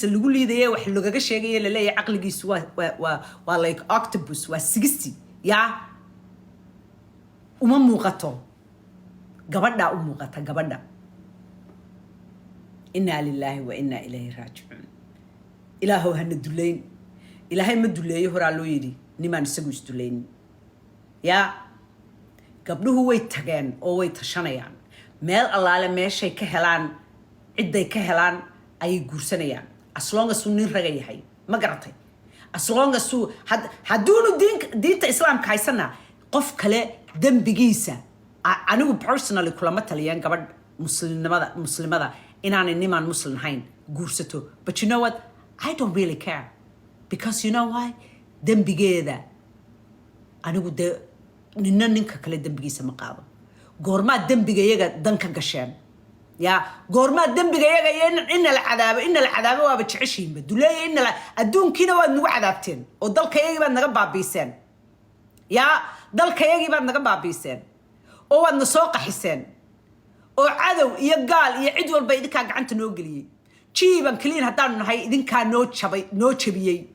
Lagu liidaya, wax lagaga sheegaya, laleeyahay caqligiisu waa like octopus, waa 60. Yaa uma muuqato? Gabadhaa u muuqata gabadha. Inaa lilaahi wa inaa ilayhi raajicuun. Ilaahow hana duleyn. Ilaahay ma duleeyo, horaa loo yidhi, nimaan isagu isdulaynin. Yaa gabdhuhu way tageen oo way tashanayaan. Meel allaale meeshay ka helaan, cidday ka helaan ayay guursanayaan, as long as uu nin raga yahay. Ma garatay? As long as uu hadduunu diinta Islaamka haysana, qof kale dembigiisa anigu personally kulama taliyeen gabadh muslimnimada muslimada inaanay nimaan muslim ahayn guursato. But you know what? I don't really care, because you know why? Dembigeeda anigu dee nina ninka kale dembigiisa ma qaado. Goormaa dembiga iyaga dan ka gasheen? Ya goormaa dembiga iyaga iyo in la cadaabo, ina la cadaabo waaba jeceshiinba duleeya. Ina la adduunkiina waad nagu cadaabteen oo dalkayagii baad naga baabiiseen. Yaa dalkayagii baad naga baabiiseen oo waad na soo qaxiseen oo cadow iyo gaal iyo cid walba idinkaa gacanta noo geliyey. Jiiban clean haddaanu nahay, idinkaa noo jabay, noo jabiyey,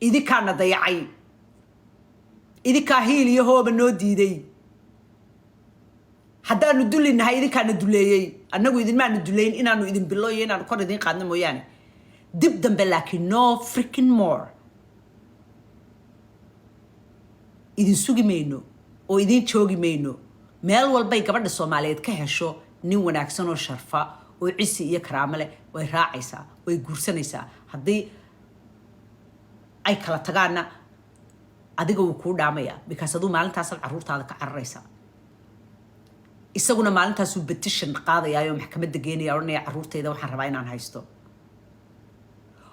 idinkaana dayacay, idinkaa hiil iyo hooba noo diiday. Haddaanu dulli nahay, idinkaana duleeyey. Annagu idinmaanu duleyn, inaanu idin bilo iyo inaanu kor idin qaadno mooyaane. Dib dambe laakiin no freaking more. Idin sugi mayno oo idin joogi mayno. Meel walbay gabadha Soomaaliyeed ka hesho nin wanaagsan oo sharfa oo cisi iyo karaamo leh, way raacaysaa, way guursanaysaa. Haddii ay kala tagaanna, adiga wuu kuu dhaamayaa, because aduu maalintaasaad carruurtaada ka cararaysaa, isaguna maalintaasuu petition qaadayaa oo maxkamadda geenaya, odhanaya carruurtayda waxaan rabaa inaan haysto.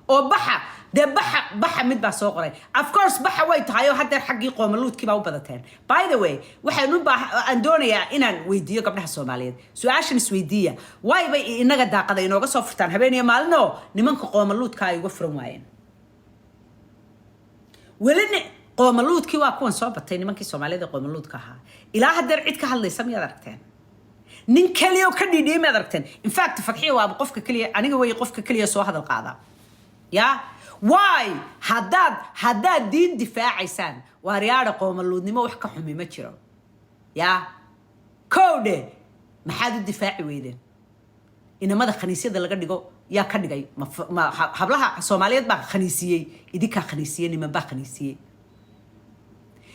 Oo baxa dee, baxa, baxa. Mid baa soo qoray, of course baxa way tahay, oo haddeer xaggii qoomaluudkii baa u badateen. By the way, waxaan u baaha aan doonayaa inaan weydiiyo gabdhaha Soomaaliyeed su-aashan. Isweydiiya: waay bay inaga daaqada inooga soo furtaan habeen iyo maalinoo nimanka qoomaluudka ay uga furan waayeen? Weli qoomaluudkii waa kuwan soo batay. Nimankii Soomaalida qoomaluudka ahaa ilaa haddeer cid ka hadlaysa miyaad aragteen? Nin keliya oo ka dhiidhiyay miyaad aragteen? In fact, Fadxiya waaba qofka keliya, aniga way qofka keliya soo hadal qaada. Ya why? Haddaad diin difaacaysaan, waaryaadha, qoomaluudnimo wax ka xumi ma jiro. Ya kowdhe, maxaad u difaaci weydeen inamada khaniisyada laga dhigo? Yaa ka dhigay? Ma hablaha Soomaaliyeed baa khaniisiyey? Idinkaa khaniisiyey. Niman baa khaniisiyey,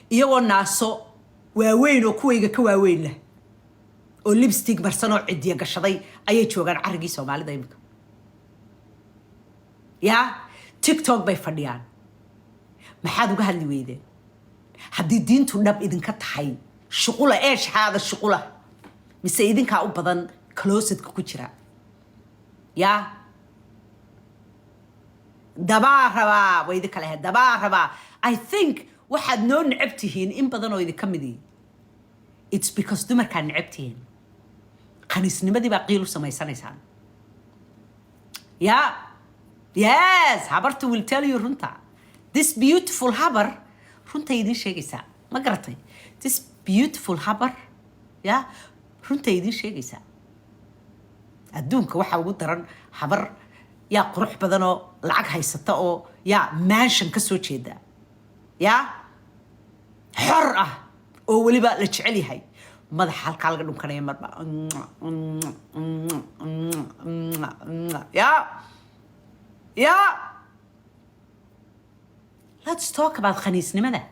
iyagoo naaso waaweyn oo kuwayga ka waaweyn leh oo lipstick marsan oo cidiya gashaday ayay joogaan carrigii Soomaalida imika. Ya TikTok bay fadhiyaan. Maxaad uga hadli weydeen haddii diintu dhab idinka tahay? Shuqula eesh haada shuqula mise idinkaa u badan closetka ku jira? Ya dabaa rabaa way idinka lehe, dabaa rabaa. I think waxaad noo necab tihiin in badan oo idinka midii, it's because dumarkaa necab tihiin. Khaniisnimadii baa qiil u samaysanaysaan. Ya yes, habarta will tell you runta. This beautiful habar runtay idiin sheegaysaa. Ma garatay? This beautiful habar ya runtay idiin sheegaysaa. Adduunka waxaa ugu daran habar yaa qurux badan oo lacag haysata oo yaa mansion ka soo jeeda, yaa xor ah oo weliba la jecel yahay, madaxa halkaa laga dhunkanaya marba. Ya let's talk about khaniisnimada.